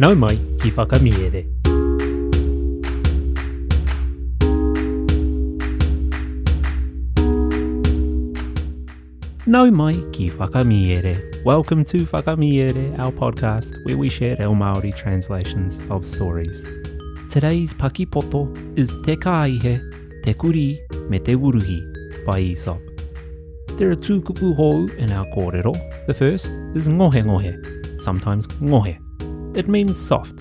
Nau mai ki Whakamiere. Nau mai ki Whakamiere. Welcome to Whakamiere, our podcast where we share reo Māori translations of stories. Today's pakipoto is Te Kāihe, Te Kurī me Te Wuruhi by Aesop. There are two kupu hou in our kōrero. The first is ngohe ngohe, sometimes ngohe. It means soft.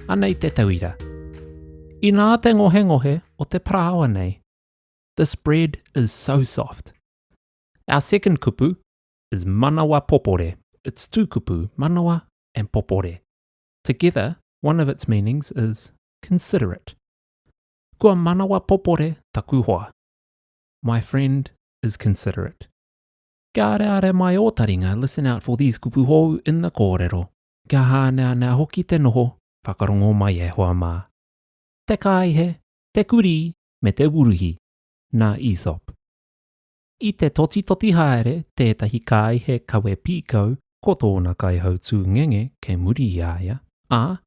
Anei te tauira. Inā te ngohe ngohe o te parāoa nei. This bread is so soft. Our second kupu is manawa popore. It's two kupu, manawa and popore. Together, one of its meanings is considerate. Kua manawa popore taku hoa. My friend is considerate. Kia areare mai ō taringa, listen out for these kupu hou in the kōrero. Kia hāneanea hoki te noho, whakarongo mai e hoa mā. Te kāihe, te kurī, me te wuruhi, nā Aesop. I te totitoti haere tētahi kāihe kawe pīkau ko tōna kaihautū ngenge kei muri i a ia, ā,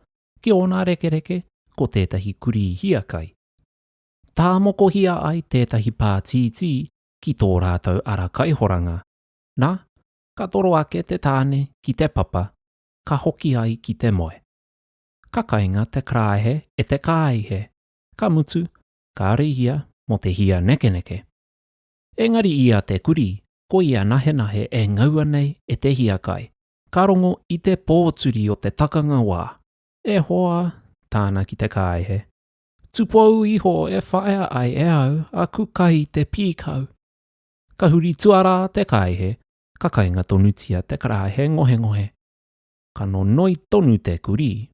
ki ōna rekereke ko tētahi kurī hiakai. Tāmokohia ai tētahi pātītī ki tō rātou ara kaihoranga, nā, ka toro ake te tāne ki te papa, ka hoki ai ki te moe. Ka kainga te karaehe e te kāihe, ka mutu, kāore ia mō te hia nekeneke. Engari i a te kurī, ko ia nahenahe e ngaua nei e te hiakai, ka rongo i te pōturi o te takanga wā. E hoa, tāna ki te kāihe, Tupou iho e whaea ai e au aku kai te pīkau. Ka huri tuarā te kāihe, ka kainga tonutia te karaehe ngohengohe. Ka nonoi tonu te kurī,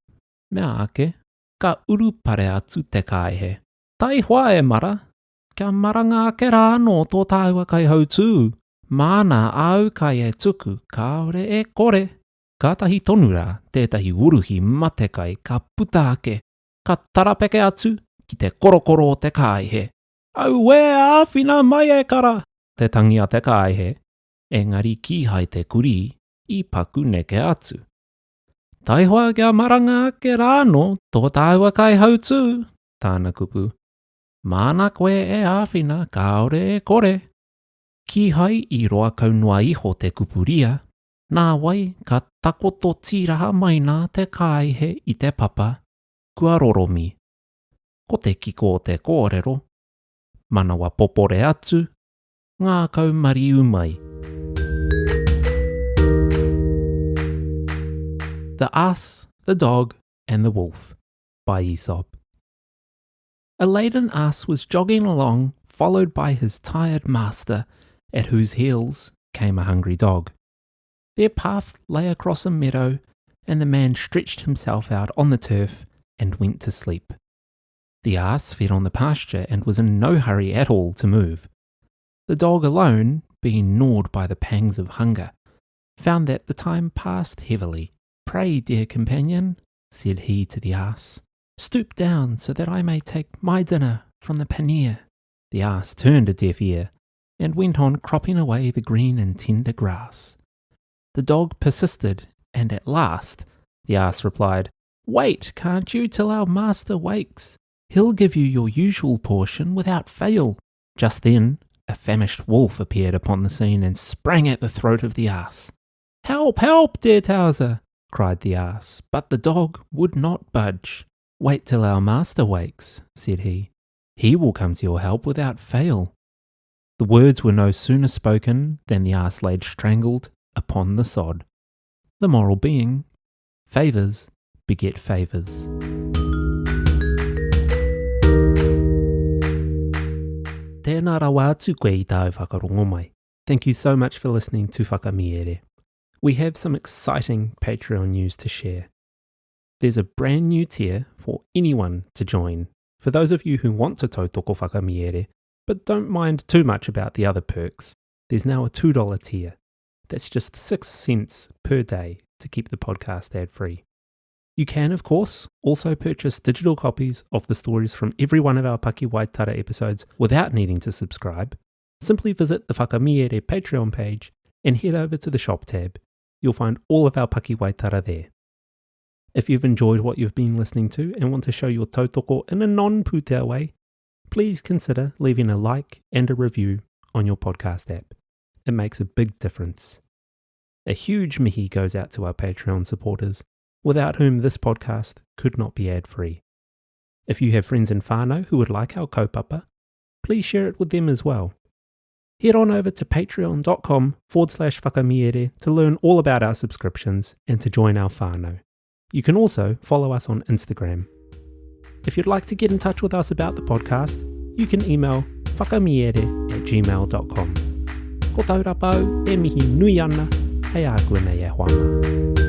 mea ake, ka urupare atu te kāihe. Taihoa e mara, kia maranga ake rā anō tō tāua kaihautū, māna āu kai e tuku, kāore e kore. Kātahi tonu rā tētahi wuruhi matekai ka puta ake ka tarapeke atu ki te korokoro o te kāihe. Auē, āwhina mai e kara! te tangi a te kāihe, engari kīhai te kurī i paku neke atu. Taihoa kia maranga ake rānō tō tāua kaihautū, tāna kupu. Māna koe e āwhina kāore e kore. Kīhai i roa kau noa iho te kupu ria, nāwai ka takoto tīraha mai nā te kāihe i te papa, kua roromi. Ko te kiko o te kōrero, manawa popore atu, ngākau mariu mai. The Ass, the Dog and the Wolf by Aesop. A laden ass was jogging along, followed by his tired master, at whose heels came a hungry dog. Their path lay across a meadow, and the man stretched himself out on the turf and went to sleep. The ass fed on the pasture and was in no hurry at all to move. The dog alone, being gnawed by the pangs of hunger, found that the time passed heavily. Pray, dear companion, said he to the ass, stoop down so that I may take my dinner from the pannier. The ass turned a deaf ear and went on cropping away the green and tender grass. The dog persisted, and at last the ass replied, Wait, can't you, till our master wakes? He'll give you your usual portion without fail. Just then, a famished wolf appeared upon the scene and sprang at the throat of the ass. Help, help, dear Towser! cried the ass, but the dog would not budge. Wait till our master wakes, said he. He will come to your help without fail. The words were no sooner spoken than the ass lay strangled upon the sod. The moral being, favours beget favours. Tēnā rawa atu koe i tāu whakarongo mai. Thank you so much for listening to Whakamiere. We have some exciting Patreon news to share. There's a brand new tier for anyone to join. For those of you who want to tautoko Whakamiere, but don't mind too much about the other perks, there's now a $2 tier. That's just 6 cents per day to keep the podcast ad free. You can, of course, also purchase digital copies of the stories from every one of our Pakiwaitara episodes without needing to subscribe. Simply visit the Whakamiere Patreon page and head over to the shop tab. You'll find all of our Pakiwaitara there. If you've enjoyed what you've been listening to and want to show your tautoko in a non-pūtea way, please consider leaving a like and a review on your podcast app. It makes a big difference. A huge mihi goes out to our Patreon supporters, without whom this podcast could not be ad-free. If you have friends in whānau who would like our kaupapa, please share it with them as well. Head on over to patreon.com forward slash whakamiere to learn all about our subscriptions and to join our whānau. You can also follow us on Instagram. If you'd like to get in touch with us about the podcast, you can email whakamiere at gmail.com. Ko taurapa au e mihi nui ana, hei a koe nei e hoa mā.